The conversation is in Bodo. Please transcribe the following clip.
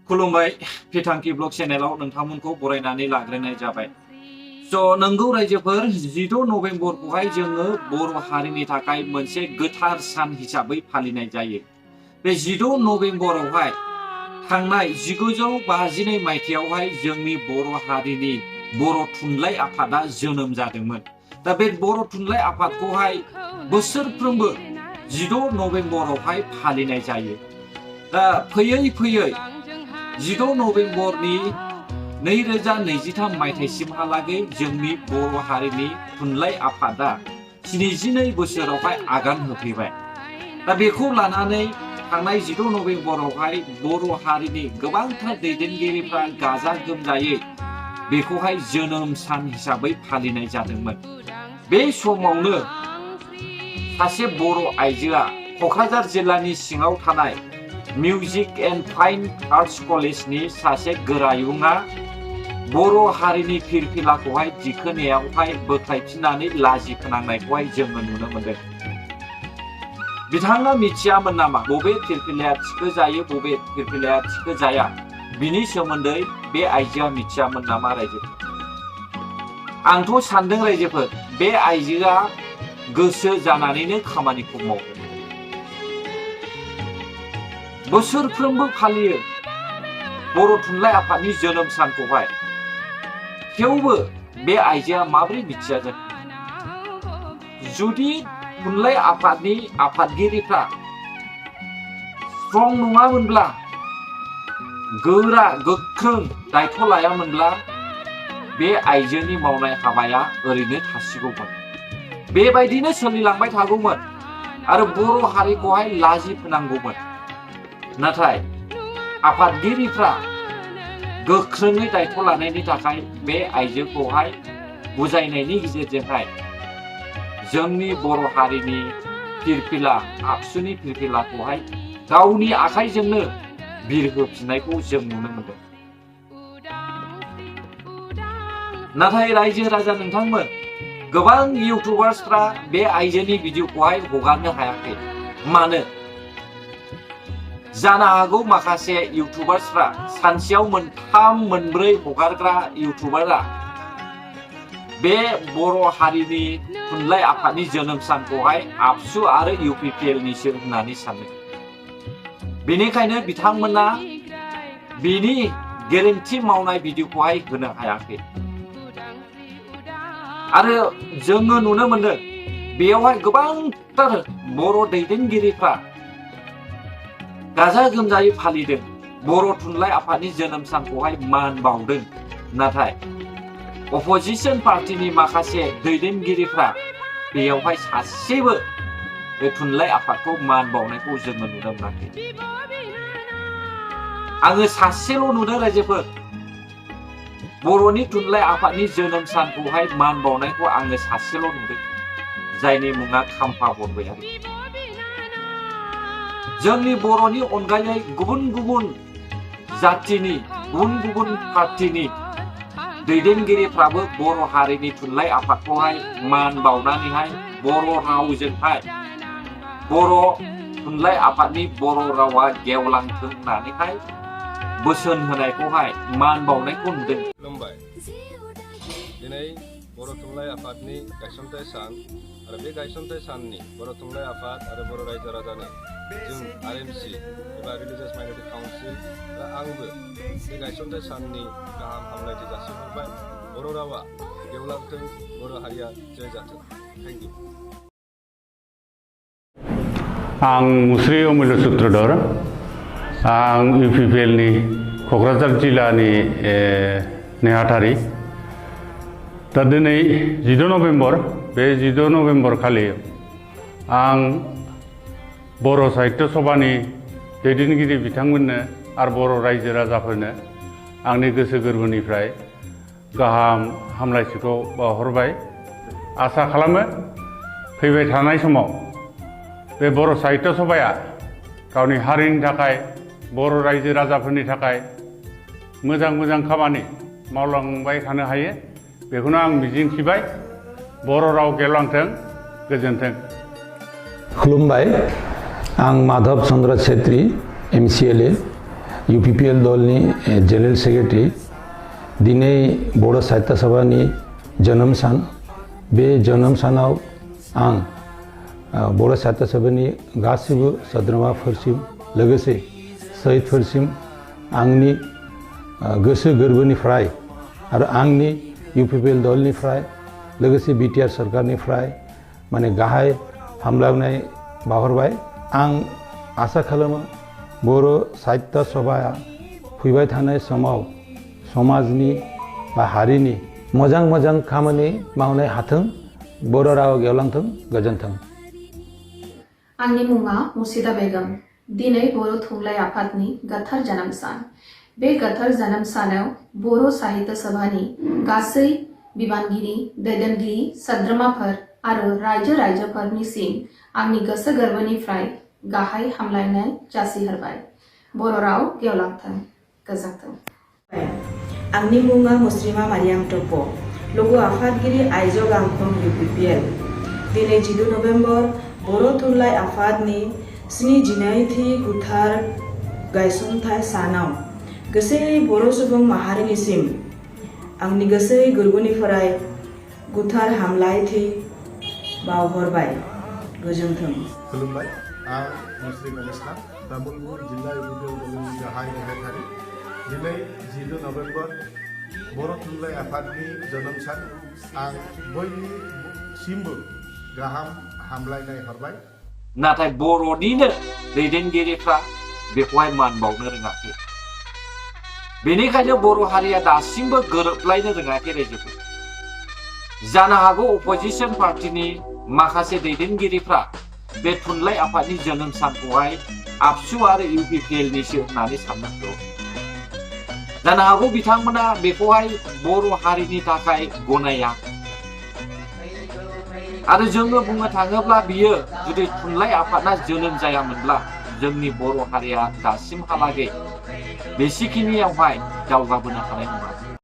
खुलुमबाय फिथांखि ब्लग चेनेलाव नोंथांमोनखौ बरायनानै लाग्रोनाय जाबाय। नंगौ रायजोफोर 16 नभेम्बरखौहाय जोङो बर' हारिनि थाखाय मोनसे गोथार सान हिसाबै फालिनाय जायो। बे 16 नभेम्बरावहाय थांनाय 1952 मायथाइयावहाय जोंनि बर' हारिनि बर' थुनलाइ आफादा जोनोम जादोंमोन। दा बे बर' थुनलाइ आफादखौहाय बोसोरफ्रोमबो 16 नभेम्बरावहाय फालिनाय जायो। दा फैयै फैयै 16 नभेम्बरनि 2023 मायथाइसिमहालागै जोंनि बर' हारिनि थुनलाइ आफादा 72 बोसोरावहाय आगान होफैबाय। दा बेखौ लानानै थांनाय 16 नभेम्बरावहाय बर' हारिनि गोबांथार दैदेनगिरिफ्रा गाजा गोमजायै बेखौहाय जोनोम सान हिसाबै फालिनाय जादोंमोन। बे समावनो सासे बर' आइजोआ क'क्राझार जिल्लानि सिङाव थानाय मिउजिक एन्ड फाइन आर्ट्स कलेजनि सासे गोरायुङा बर' हारिनि फिरफिलाखौहाय दिखोनायावहाय बोख्लायफिननानै लाजि फोनांनायखौहाय जोङो नुनो मोनदों। बिथाङा मिथियामोन नामा बबे फिरफिलाया थिखो जायो बबे फिरफिलाया थिखो जाया, बिनि सोमोन्दै बे आइजोआ मिथियामोन नामा रायजोफोर? आंथ' सानदों रायजोफोर बे आइजोआ गोसो जानानैनो खामानिखौ मावदों। बोसोरफ्रोमबो फालियो बर' थुनलाइ आफादनि जोनोम सानखौहाय, थेवबो बे आइजोआ माबोरै मिथिया जाखो? जुदि थुनलाइ आफादनि आफादगिरिफ्रा स्ट्रं नङामोनब्ला, गोरा गोख्रों दायथ' लायामोनब्ला बे आइजोनि मावनाय हाबाया ओरैनो थासिगौमोन। बेबायदिनो सोलिलांबाय थागौमोन आरो बर' हारिखौहाय लाजि फोनांगौमोन। नाथाय आफादगिरिफ्रा गोख्रोङै दायथ' लानायनि थाखाय बे आइजोखौहाय बुजायनायनि गेजेरजोंहाय जोंनि बर' हारिनि फिरफिला आबसुनि फिरफिलाखौहाय गावनि आखाइजोंनो बिरहोफिननायखौ जों नुनो मोनदों। नाथाय रायजो राजा नोंथांमोन, गोबां इउटुबार्सफ्रा बे आइजोनि भिडिअखौहाय हगारनो हायाखै। मानो? जानो हागौ माखासे इउटुबार्सफ्रा सानसेयाव 3-4 हगारग्रा इउटुबारा बे बर' हारिनि थुनलाइ आफादनि जोनोम सानखौहाय आबसु आरो UPPLनिसो होननानै सानो। बेनिखायनो बिथांमोना बिनि गेरेन्थि मावनाय भिडिअखौहाय होनो हायाखै। आरो जोङो नुनो मोनदों बेयावहाय गोबांथार बर' दैदेनगिरिफ्रा गाजा गोमजायै फालिदों, बर' थुनलाइ आफादनि जोनोम सानखौहाय मान बावदों। नाथाय अपोजिसन पार्टिनि माखासे दैदेनगिरिफ्रा बेयावहाय सासेबो बे थुनलाइ आफादखौ मान बावनायखौ जोङो नुनो मोनाखै। आङो सासेल' नुदों रायजोफोर, बर'नि थुनलाइ आफादनि जोनोम सानखौहाय मान बावनायखौ आङो सासेल' नुदों, जायनि मुङा खाम्फा बरगयारी। जोंनि बर'नि अनगायै गुबुन गुबुन जाथिनि गुबुन गुबुन पार्टिनि दैदेनगिरिफ्राबो बर' हारिनि थुनलाइ आफादखौहाय मान बावनानैहाय बर' रावजोंहाय बर' थुनलाइ आफादनि बर' रावा गेवलांथों होननानैहाय बोसोन होनायखौहाय मान बावनायखौ नुदों। खुलुमबाय। दिनै बर' थुनलाइ आफादनि गायसनथाइ सान आरो बे गायसनथाइ साननि बर' थुनलाइ आफाद आरो बर' रायजो राजानो जों RMC एबा रिलिजियास माइनरिटि काउन्सिल दा आंबो बे गायसनथाइ साननि गाहाम हामलायथि जासिहरबाय। बर' रावा गेवलांथों, बर' हारिया जय जाथों। Thank you. आं मुस्रि अमिल सूत्रधर। आं UPPLनि क'क्राझार जिल्लानि नेहाथारि। दा दिनै 16 नभेम्बर, बे 16 नभेम्बर खालि आं बर' साहित्य सभानि दैदेनगिरि बिथांमोननो आरो बर' रायजो राजाफोरनो आंनि गोसो गोरबोनिफ्राय गाहाम हामलायथिखौ बावहरबाय। आसा खालामो फैबाय थानाय समाव बे बर' साहित्य सभाया गावनि हारिनि थाखाय, बर' रायजो राजाफोरनि थाखाय मोजां मोजां खामानि मावलांबाय थानो हायो, बेखौनो आं मिजिंथिबाय। बर' राव गेवलांथों, गोजोन्थों। खुलुमबाय। आं माधव चन्द्र छेत्री, MCLA UPPL दलनि जेनेरेल सेक्रेटारि दिनै बर' साहित्य सभानि जोनोम सान बे जोनोम सानाव आं बर' साहित्य सभानि गासिबो सोद्रोमाफोरसिम लोगोसे शहीदफोरसिम आंनि गोसो गोरबोनिफ्राय आरो आंनि UPPL दलनिफ्राय लोगोसे BTR सरकारनिफ्राय माने गाहाय हामलायनाय बावहरबाय। आं आसा खालामो बर' साहित्य सभाया फैबाय थानाय समाव समाजनि बा हारिनि मोजां मोजां खामानि मावनो हाथों, बर' रावा गेवलांथों, गोजोन्थों। आंनि मुङा मुर्शिदा बेगम। दिनै बर' थुनलाइ आफादनि गोथार जोनोम सान। बे गोथार जोनोम सानाव बर' साहित्य सभानि गासै बिबानगिरि, दैदेनगिरि, सोद्रोमाफोर आरो रायजो राजाफोरनिसिम आंनि गोसो गोरबोनिफ्राय गाहाय हामलायनाय जासिहरबाय। बर' राव गेवलांथों, गोजोन्थों। आंनि मुङा मुस्रिमा मारियाम टप, लोगो आफादगिरि आइजो गांखं UPPL। दिनै 14 नभेम्बर बर' थुनलाइ आफादनि 72थि गोथार गायसनथाय सानाव गासै बर' सुबुं माहारिनिसिम आंनि गोसो गोरबोनिफ्राय गोथार हामलायथि बावहरबाय। गोजोन्थों। खुलुमबाय। आं मुस्लिम इस्लाम तामुलपुर जिल्ला UPPL दलनि गाहाय नेहाथारि। दिनै 14 नभेम्बर बर' थुनलाइ आफादनि जोनोम सान। आं बयनिसिमबो गाहाम हामलायनाय हरबाय। नाथाय बर'निनो दैदेनगिरिफ्रा बेखौहाय मान बावनो रोङाखै। बेनिखायनो बर' हारिया दासिमबो गोरोबलायनो रोङाखै रायजोफोर। जानो हागौ अपोजिशन पार्टीनि माखासे दैदेनगिरिफ्रा बे थुनलाइ आफादनि जोनोम सानखौहाय आबसु आरो UPPL निसो होननानै साननांगौ। जानो हागौ बिथांमोना बेखौहाय बर' हारिनि थाखाय गनाया। आरो जोङो बुंनो थाङोब्ला बियो जुदि थुनलाइ आफादा जोनोम जायामोनब्ला जोंनि बर' हारिया दासिमहालागै बेसेखिनियावहाय दावगाबोनो हानाय नङा।